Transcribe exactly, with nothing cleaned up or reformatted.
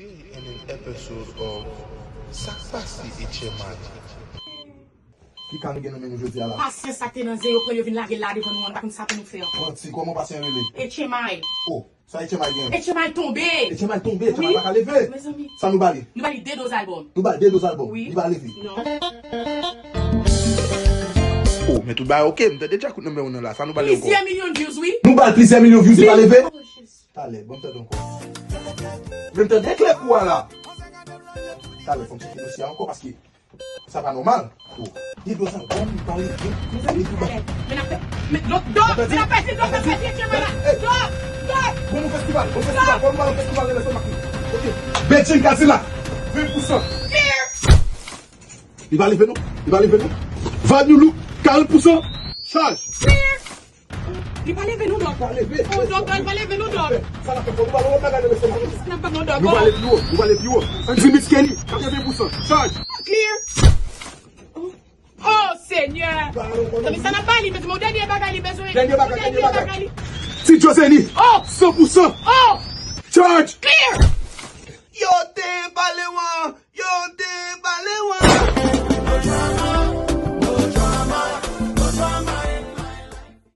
An episode of Sa k Pase H M I. Ki ka nou gen nan men nou jodi a la? Pasyans sa k te nan zen yo pran l yo vin lage l la devan nou an, nou pa konn sa pou nou fè ankò. Manti, kòman pasyan rele? H M I. Oh, sa H M I gen? H M I tonbe. H M I tonbe, H M I pa ka leve. Mezanmi. Sa nou ba li? Nou ba li de doz albòm. Nou ba li de doz albòm. Wi. Li pa leve. Non. Oh, men tout bagay oke, m tande Djakout nan men w nan la. Sa nou ba li ankò? Plizyè milyon views, wi. Nou ba l plizyè milyon views, li pa leve. Oh, Jezi. Talè, ban m tande ankò. Men m tande klè kou a la. Talè, fò m cheke dosye a ankò paske sa pa nòmal. Oh. Li dwe sa bon, li pa leve. Mezanmi, talè. Men n ap pè-, men, dòk, dòk, men n ap pèdi, dòk, n ap pèdi, etye mwen la. Dòk, dòk. Bon, nou festival, bon festival, bon, nou ba l festival nan lestomak li. Ok. Bedjine Kadilak, ven pou san. Li pa leve non, li pa leve non. Vibe New Look, karant pou san. Chaj. Li pa leve non, dòk. Pa leve. Oh, dòk, li pa leve non, dòk. Sa n ap fè, fò nou ba l yon lòt bagay nan lestomak li. Sa n ap ba l non, dòk. Nou ba l pi wo, nou ba l pi wo. Andy Mitch Kenny, katreven pou san. Chaj. Clear. Oh, Senyè. Tanmi, sa n ap ba li, men yon dènye bagay li bezwen. Dènye bagay, dènye bagay. Ti Joseni. Oh. San pou san. Oh, Charge. Clear. Yo te pale wan. Yo te